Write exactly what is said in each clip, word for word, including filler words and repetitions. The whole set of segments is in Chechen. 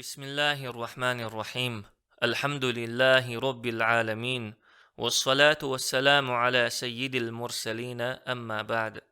بسم الله الرحمن الرحيم. الحمد لله رب العالمين. والصلاة والسلام على سيد المرسلين. أما بعد.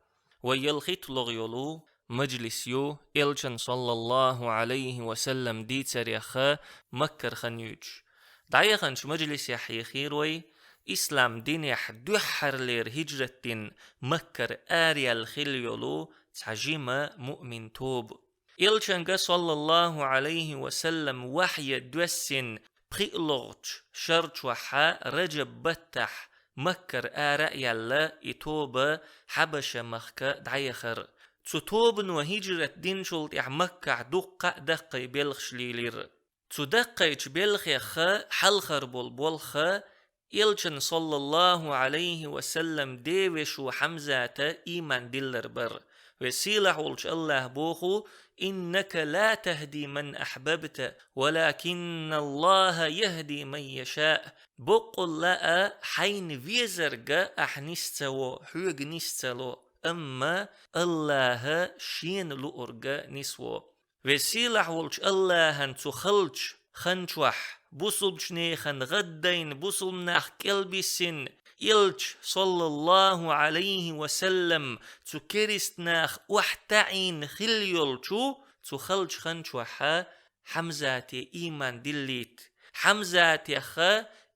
Вай ялхиттлагӀа йолу мажлис ю, Элчан, саллаллаху Ӏалайхи ва саллам, дийцарех Маккара хан юьйцуш. ДӀаяханчу мажлисехь хьехира вай ислам динехь дуьххьарлера хӀиджрат дина Маккара араяьлла хилла йолу цхьа жима муъмин тоба. Элчанга, саллаллаху Ӏалайхи ва саллам, вахьйа доьссина пхиълагӀчу шар чохь Раджаб баттахь Маккара ара а яьлла, и тоба Хьабаша-махка дӀаяхара. Цу тобано хӀиджрат динчул тӀаьхьа Маккахь дуккха а даккхий белхаш лелийра. Цу даккхийчу белхех хьалхара болу болх Элчан, саллаллаху Ӏалайхи ва саллам, девешо Хьамзата ийман диллар бара. Веза-сийлахь волчу АллахӀа боху: «إنك لا تهدي من أحببت ولكن الله يهدي من يشاء». Боккъалла а, хьайна везарг ахь нис ца во, хьоьга нис ца ло, амма АллахӀа шена луург нис во. Веза-сийлахь волчу АллахӀан цу халчу хан чохь бусулбачу нехан гӀаддайна, бусулба нах кӀелбиссина, Элча, саллаллаху Ӏалайхи ва саллам, цу керист нах охьатаӀийна хилла йолчу цу халчу хан чохь Хьамзате ийман диллийта. Хьамзатех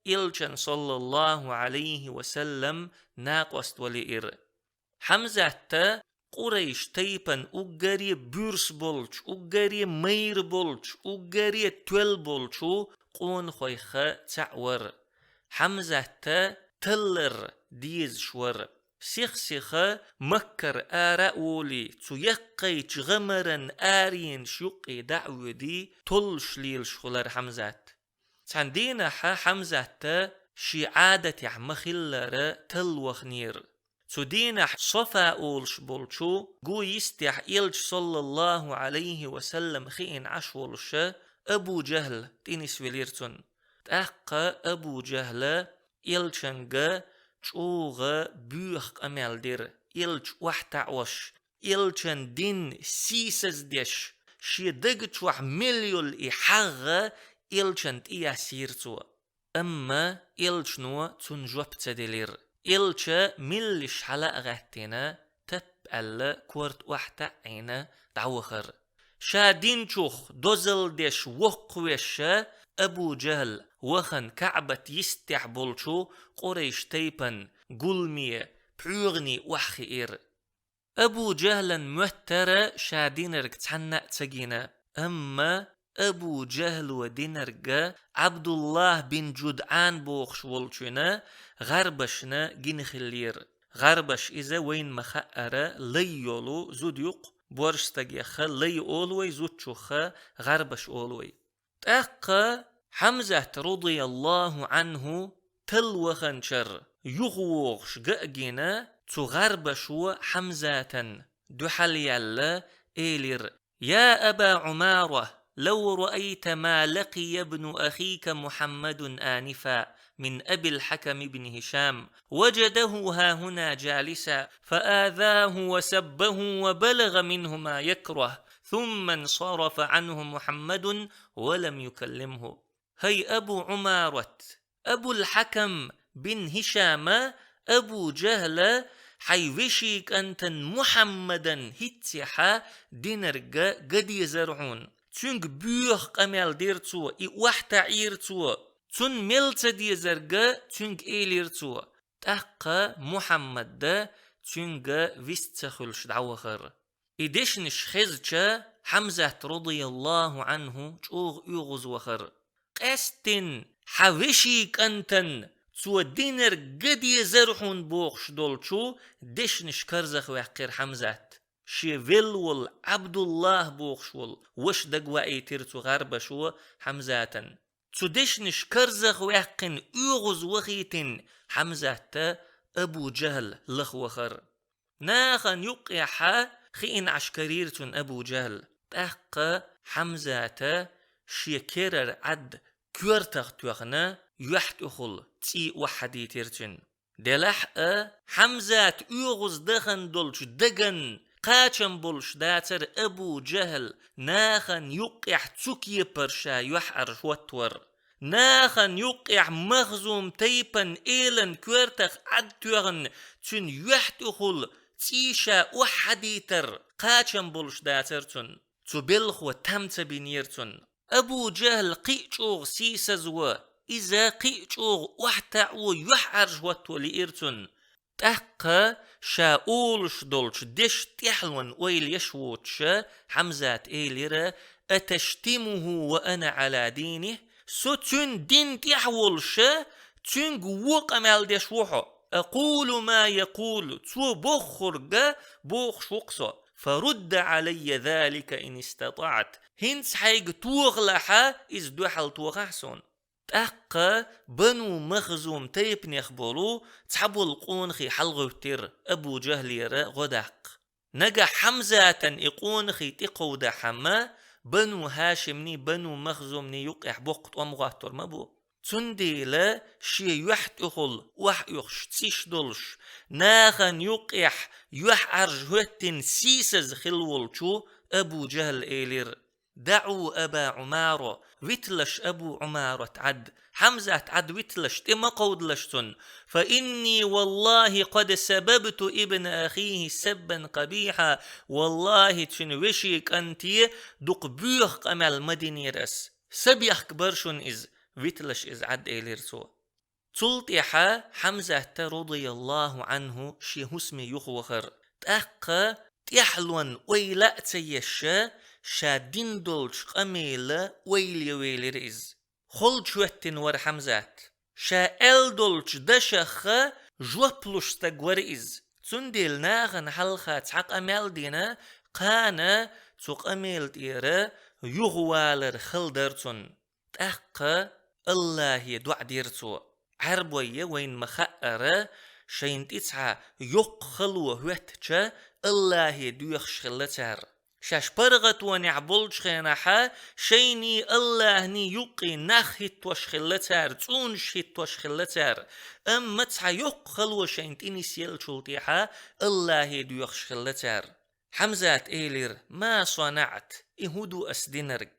Элчан, саллаллаху Ӏалайхи ва саллам, накъост валийра. Хьамзат Къурайш тайпан уггаре буьрса болчу, уггаре майра болчу, уггаре тоьлла болчу къонахойх цхьаъ вара. Хьамзат таллар дезаш вара. Сих-сиха Маккара ара а волий, цу яккхийчу гӀамаран аренаш юккъе дӀа а воьдий, толлуш лелаш хуьлура Хьамзат. Цхьана дийнахь Хьамзат шен Ӏадатехь ма-хиллара талла ваханера. Цу дийнахь Сафа олуш болчу гу йистехь Элча, саллаллаху Ӏалайхи ва саллам, хиъна Ӏаш волуш Абу Джахьл тӀе нисвелира цунна. ТӀаккха Абу Джахьла Элчанга чӀогӀа боьха къамел дира, Элча охьатаӀош, Элчан дин сийсаздеш, шен даг чохь мел йолу и хьагӀ Элчан тӀе яссийра цо. Амма Элчано цунна жоп ца делира. Элча меллаша хьала а гӀаьттина, тап аьлла, корта охьатаӀийна дӀавахара. Ша динчух дозалла деш воккхавеш Абу Джахьл вахана КаӀбат йистехь болчу Къурайш тайпан гуламе, пхьоьгӀане охьахиира. Абу Джахьлан моьттара ша динарг цхьанна а ца гина, амма Абу Джахьло динарг Ӏабдуллахь бин Джудъан бохуш волчуьнан гӀарбашна гина хиллера. ГӀарбаш иза вайна ма-хаъара лай йолу зуда ю-кх, борша стагех лай олу вай, зудчух гӀарбаш олу вай. ТӀаккха Хьамзат, радияллаху Ӏанху, талла ваханчара юхавогӀуш ган а гина, цу гӀарбашо Хьамзатан дуьхьал яьлла, элира: «يا أبا عمارة، لو رأيت ما لقي ابن أخيك محمد آنفا من أبي الحكم بن هشام، وجده هاهنا جالسا، فآذاه وسبه وبلغ منه ما يكره، ثم انصرف عنه محمد ولم يكلمه». ХӀай Абу Ӏумарат, Абул Хьакам бин Хишама Абу Джахьла хьайн вешин кӀантан Мухьаммадан хӀинццехьа динарг ган дезара хьуна. Цуьнга боьха къамел дира цо, и охьатаӀийра цо. Цунна мел ца дезарг цуьнга элира цо. ТӀаккха Мухьаммад цуьнга вист ца хуьлуш дӀавахара. И дешнаш хезча, Хьамзат, радияллаху Ӏанху, чӀогӀа оьгӀазвахара. «Къаьсттина хьан вешин кӀантана цо динарг ган дезара хьуна», — бохуш долчу дешнаш карзахваьккхира Хьамзат. Шен велла волу Ӏабдуллахь бохуш волу ваша дагаваийтира цу гӀарбашо Хьамзатан. Цу дешнаш карзахваьккхина, оьгӀазвахийтина Хьамзат Абу Джахьл лахвахара. Нахана юккъехьа хиъна Ӏаш карийра цунна Абу Джахьл. ТӀаккха Хьамзата шен керара Ӏад коьртах тоьхна, юьхь тӀехула цӀий охьадийтира цуьнан. Делахь а, Хьамзат оьгӀаздахана долчу даган Кхачам болуш дацара Абу Джахьл нахана юккъехь цу кепара ша юьхьӀаьржа хӀоттавар. Нахана юккъехь Махзум тайпан элан коьртах Ӏад тоьхна, цуьнан юьхь тӀехула цӀий ша охьадийтар кхачам болуш дацара цунна. Цу белхо там ца бинера цунна. Абу Джахьл кхин а чӀогӀа сийсазво, иза кхин а чӀогӀа охьатаӀо, юьхьӀаьржа хӀотто лиира цунна. ТӀаккха ша олуш долчу дешан тӀаьхьалонан ойла еш воцуша Хьамзата элира: «أتشتمه وأنا على دينه؟ Со цуьнан дин тӀехь волуша, цуьнга вон къамел деш ву хьо?» «أقول ما يقول, цо бохург бохуш ву-кх со. فرد علي ذلك إن استطعت. ХӀинца хьайга тохалахь, иза дуьхьал тохахь суна». ТӀаккха Бану Махзум тайпанех болу цхьаболу къонахий хьалагӀевттира Абу Джахьлера гӀо даккха. Нагахь Хьамзатан и къонахий тӀекховдахьама, Бану Хьашимний, Бану Махзумний юккъехь боккха тӀом хӀоттор ма бу. Цундела шен юьхь тӀехула охьаоьхуш, цӀиш долуш, нахана юккъехь юьхьӀаьржа хӀоьттина сийсаза хилла волчу Абу Джахьла элира: «دعوا أبا عمارة, виталаш Абу Ӏумарат Ӏад, Хьамзат Ӏад виталаш, тӀе ма кховдалаш цунна. فإني والله قد سببت ابن أخيه سبا قبيحا. Валлахи, цуьнан вешин кӀанте дукха боьха къамел ма динера ас. Са бехк бара шуна иза, виталаш иза Ӏад», — элира цо. Цул тӀаьхьа Хьамзат, радияллаху Ӏанху, шен хӀусаме юхавахара. ТӀаккха тӀаьхьалонан ойла а ца еш, ша дина долчу къамелан ойла ян велира иза. Холчу хӀоьттина вара Хьамзат. Ша аьлла долчу дашах жоп луш стаг вара иза. Цундела нахана хьалха цхьа къамел дина, кхана цу къамел тӀера юхавалар хала дара цунна. ТӀаккха Аллахье доӀа дира цо. Ӏаьрбойя вайна ма-хаъара, шайна тӀе цхьа йоккха хало хӀоьттича, Аллахье доьхуш хилла цара. Шаьш паргӀатонехь болчу хенахьа шайний Аллахьний юккъе нах хӀиттош хилла цара, цӀунаш хӀиттош хилла цара. Амма цхьа йоккха хало шайна тӀе нисъеллачул тӀаьхьа Аллахье доьхуш хилла цара. Хьамзат элира: «ما صنعت, и хӀун ду ас динарг?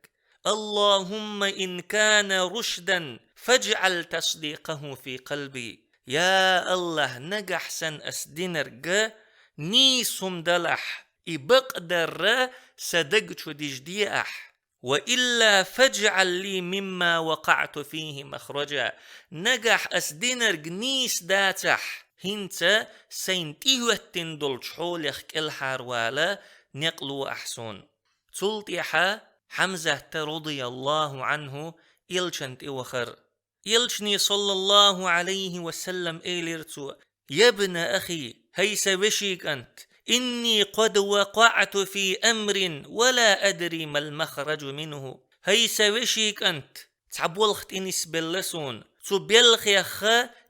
اللهم إن كان رشدا فاجعل تصديقه في قلبي. Я Аллахь, нагахь санна ас динарг нийса хӀума далахь, и бакъдарра сан даг чу дижде ахь. وإلا فاجعل لي مما وقعت فيه مخرجا. Нагахь ас динарг нийса дацахь, хӀинца сайна тӀехӀоьттина долчу хьолех кӀелхьарвала некъ ло ахь суна». Цул тӀаьхьа Хьамзат, радияллаху Ӏанху, элчан тӀе вахара. Элчане, саллаллаху Ӏалайхи ва саллам, элира цо: «يا ابن أخي, хӀай сан вешин кӀант, إني قد وقعت في أمر ولا أدري ما المخرج منه. ХӀай сан вешин кӀант, цхьа болх тӀе нисбелла суна, цу белхех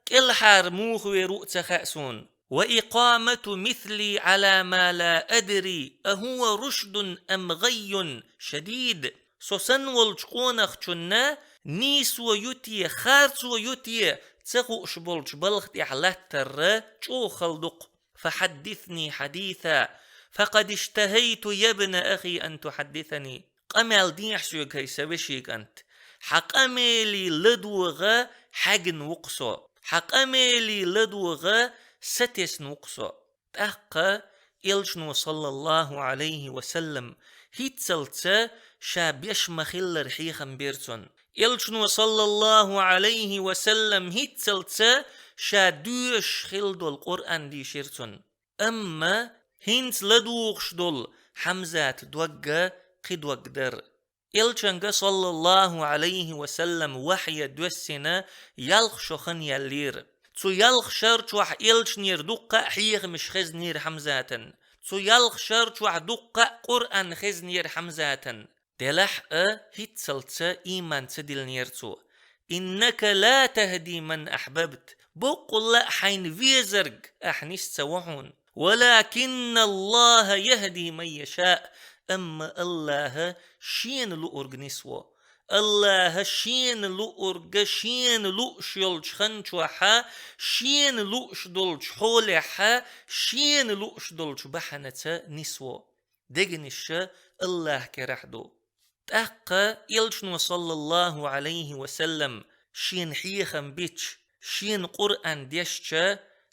кӀелхьара муха вер ву а ца хаьа суна. وإقامة مثلي على ما لا أدري أهو رشد أم غي شديد. Со санна волчу къонахчунна нийсо ю те, харцо ю те ца хууш болчу балха тӀехь латтарра чӀогӀа хала ду-кх. فحدثني حديثا فقد اشتهيت يا ابن أخي أن تحدثني. Къамел дехьа соьга, хӀай сан вешин кӀант. Хьан къамеле ладогӀа хьаьгна ву-кх со. Хьан къамеле ладогӀа сатесна ву-кх со». ТӀаккха элчано, саллаллаху Ӏалайхи ва саллам, хӀинццалц ша беш ма-хиллара хьехам бира цунна. Элчано, саллаллаху Ӏалайхи ва саллам, хӀинццалц ша доьшуш хилла долу Къуръан дийшира цунна. Амма хӀинца ладугӀуш долу Хьамзата дог кхин дог дара. Элчанга, саллаллаху Ӏалайхи ва саллам, вахьйа доьссина ялх шо хан яьллера. Цу ялх шар чохь элчанера дуккха а хьехамаш хезнера Хьамзатан. Цу ялх шар чохь дуккха а Къуръан хезнера Хьамзатан. Делахь а хӀинццалц ийман ца диллинера цо. «إنك لا تهدي من أحببت». Боккъалла а хьайна везарг ахь нис ца во хьуна. «ولكن الله يهدي من يشاء». Амма Аллаха шена луург нисво. Аллаха шена луург шена лууш йолчу хан чохь, шена лууш долчу хьолехь, шена лууш долчу бахьанаца нисво. Дегнаш Аллаха керахь ду. ТӀаккха Элчано, саллаллаху Ӏалайхи ва саллам, шена хьехам бича, шена Къуръан дешча,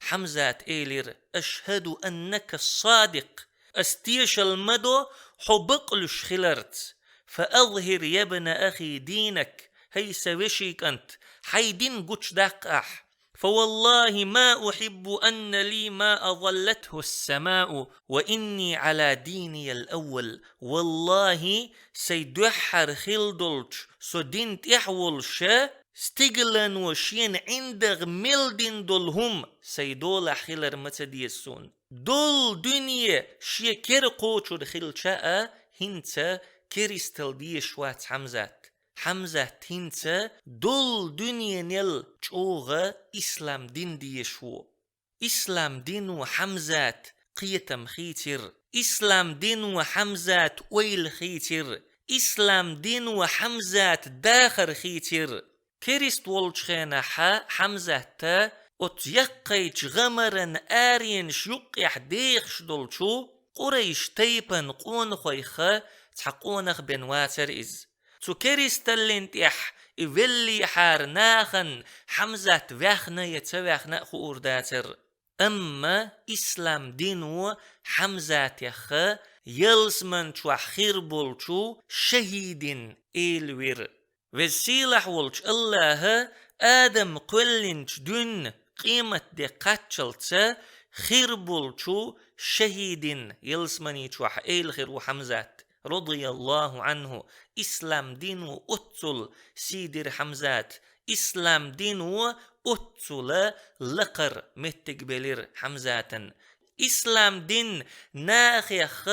Хьамзата элира: «Ашхаду аннака садикъ». Ас тешал ма до хьо бакълуьйш хиларца. «Фа азхир, я бна ахи, динак», хӀай сан вешин кӀант, хьайн дин гучудаккха ахь. «Фа валлахи ма ухиббу анна ли ма азаллатху ас-самау ва инни Ӏала диниял аввал». Валлахи, сайн дуьххьара хилла долчу со дин тӀехь волуша, стигалано шена ӀиндагӀа мел дина долу хӀума сайн долахь хилар ма ца деза суна. Долу дуьне шен кера кхочур хилча а, хӀинца керистал дезаш вац Хьамзат. Хьамзат хӀинца долу дуьненал чӀогӀа ислам дин дезаш ву. Ислам дино Хьамзата кхетам хийцира. Ислам дино Хьамзата ойла хийцира. Ислам дино Хьамзата дахар хийцира. Керист волчу хенахь Хьамзата оцу яккхийчу гӀамаран аренаш юккъехь дехаш долчу Къурайш тайпан къонахойх цхьа къонах бен вацара иза. Цу керисталлин тӀехь и веллехьара нахана Хьамзат ваьхна я ца ваьхна а хуур дацара. Амма ислам дино Хьамзатех ялсаман чохь хир болчу шахӀидин эла вира. Веза-сийлахь волчу Аллаха Адам кхоьллинчу дуьнна къематде кхаччалца хир болчу шахӀидин ялсамани чохь эла хир ву Хьамзат, радияллаху Ӏанху, ислам дино оццул сий дира Хьамзата, ислам дино оццул лакхара меттиг белира Хьамзатан. Ислам дин нахех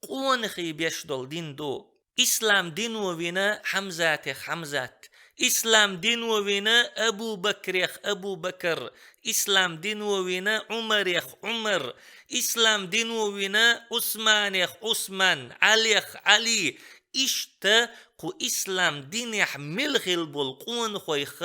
къонахий беш долу дин ду. Ислам дино вина Хьамзатех Хьамзат. Ислам дино вина Абу Бакрех Абу Бакр. Ислам дино вина Ӏумарех Ӏумар. Ислам дино вина Ӏусманех Ӏусман, Ӏалех Ӏали. Иштта кху ислам динехь мел хилла болу къонахойх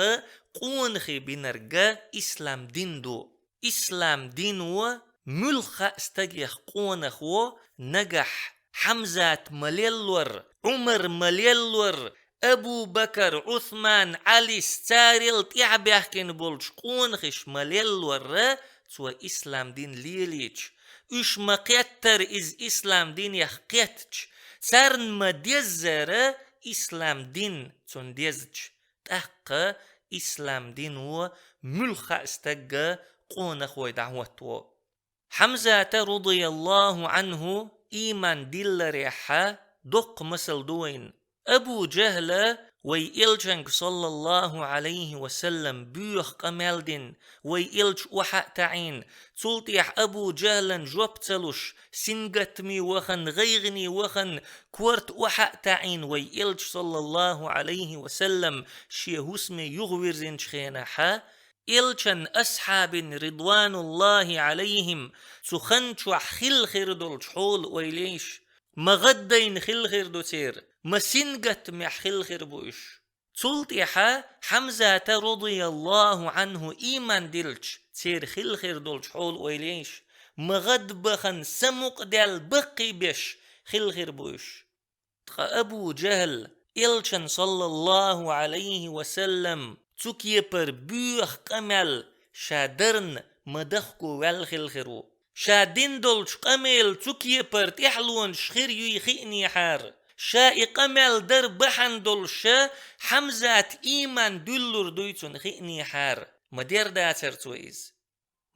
къонахий бинарг ислам дин ду. Ислам дино муьлхха а стагех къонах во, нагахь Хьамзат ма леллор, Ӏумар ма леллор, Абу Бакар, Ӏусман, Ӏалис, царел тӀаьхьабаьхкина болчу къонахиш ма леллора, цо ислам дин лелийча. Уьш ма кхеттара иза ислам динех кхеттача, царна ма деззара ислам дин цунна дезача. ТӀаккха ислам дино муьлхха а стагга къонахой дӀахӀоттаво. Хьамзата, радияллаху Ӏанху, ийман дилларехьа доккха масал ду вайна. Абу Джахла вай Элчанга, саллаллаху Ӏалайхи ва саллам, боьха къамел дина, вай Элча охьа а таӀийна, цул тӀаьхьа Абу Джахлан жоп ца луш, сингаттаме вахана, гӀайгӀане вахана, корта охьа а таӀийна вай Элча, саллаллаху Ӏалайхи ва саллам, шен хӀусаме юхавирзинчу хенахьа, Элчан асхьабийн, ридвануллахи Ӏалайхим, цу хан чохь хилла хир долчу хьолан ойла йийша, ма гӀаддайна хилла хир ду церан, ма сингаттамехь хилла хир бу уьш. Цул тӀаьхьа Хьамзата, радияллаху Ӏанху, ийман диллича, церан хилла хир долчу хьолан ойла йийша, ма гӀадбахана, самукъадаьлла, баккхийбеш хилла хир бу уьш. Ткъа Абу Джахл Элчан, саллаллаху Ӏалайхи ва саллам, цу кепара боьха къамел ша дарна ма дахко ваьлла хилла хир ву. Ша дина долчу къамелан цу кепара тӀаьхьалонаш хир юй хиънехьара, ша и къамел дар бахьана долуша Хьамзата ийман дуьллур дуй цунна хиънехьара, ма дер дацара цо иза.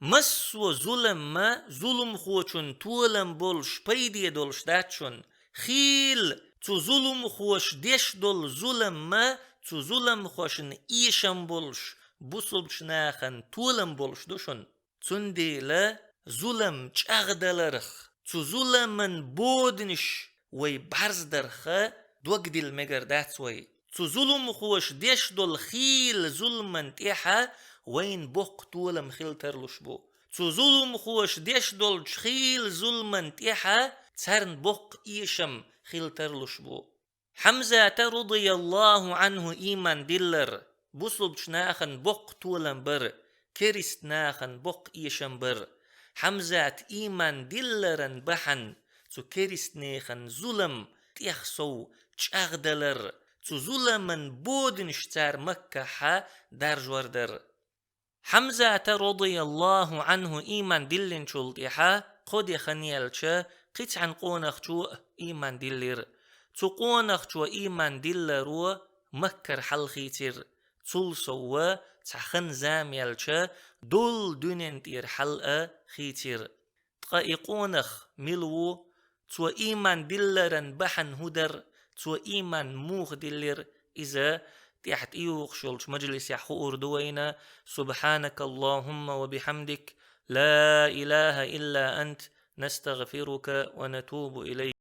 Массо а зуламма зуламхочун толам болуш, пайде долуш дац шуна. Хийла цу зуламхоша деш долу зуламма цу зуламхошна эшам болуш, бусулбачу нахана толам болуш ду шуна. Цундела зулам чӀагӀдаларх, цу зуламан боданаш вай бӀарздарха дог дилла мегар дац вай. Цу зуламхоша деш долу хийла зуламан тӀехьа вайна боккха толам хила тарлуш бу. Цу зуламхоша деш долчу хийла зуламан тӀехьа царна боккха эшам хила тарлуш бу. Хьамзата, радияллаху Ӏанху, ийман диллар бусулбчу нахана боккха толам бар, керист нахана боккха эшам бар. Хьамзат ийман дилларан бахьана цу керистнехан зулам тӀех сов чӀагӀдалар, цу зуламан бодинаш цара Маккахьа даржор дара. Хьамзата, радияллаху Ӏанху, ийман диллинчул тӀаьхьа кхо де хан яьлча, кхин цхьана къонахчо а ийман диллира. Цу къонахчо ийман дилларо Маккара хьал хийцира. Цул сов цхьа хан-зама яьлча, долу дуьнен тӀера хьал а хийцира. Ткъа и къонах мила ву? Цо ийман дилларан бахьана хӀун дара? Цо ийман муха диллира? Иза тӀаьхьа тӀеюхуш йолчу мажлисехь хуур ду вайна. سبحانك اللهم وبحمدك، لا إله إلا أنت، نستغفرك ونتوب إليك.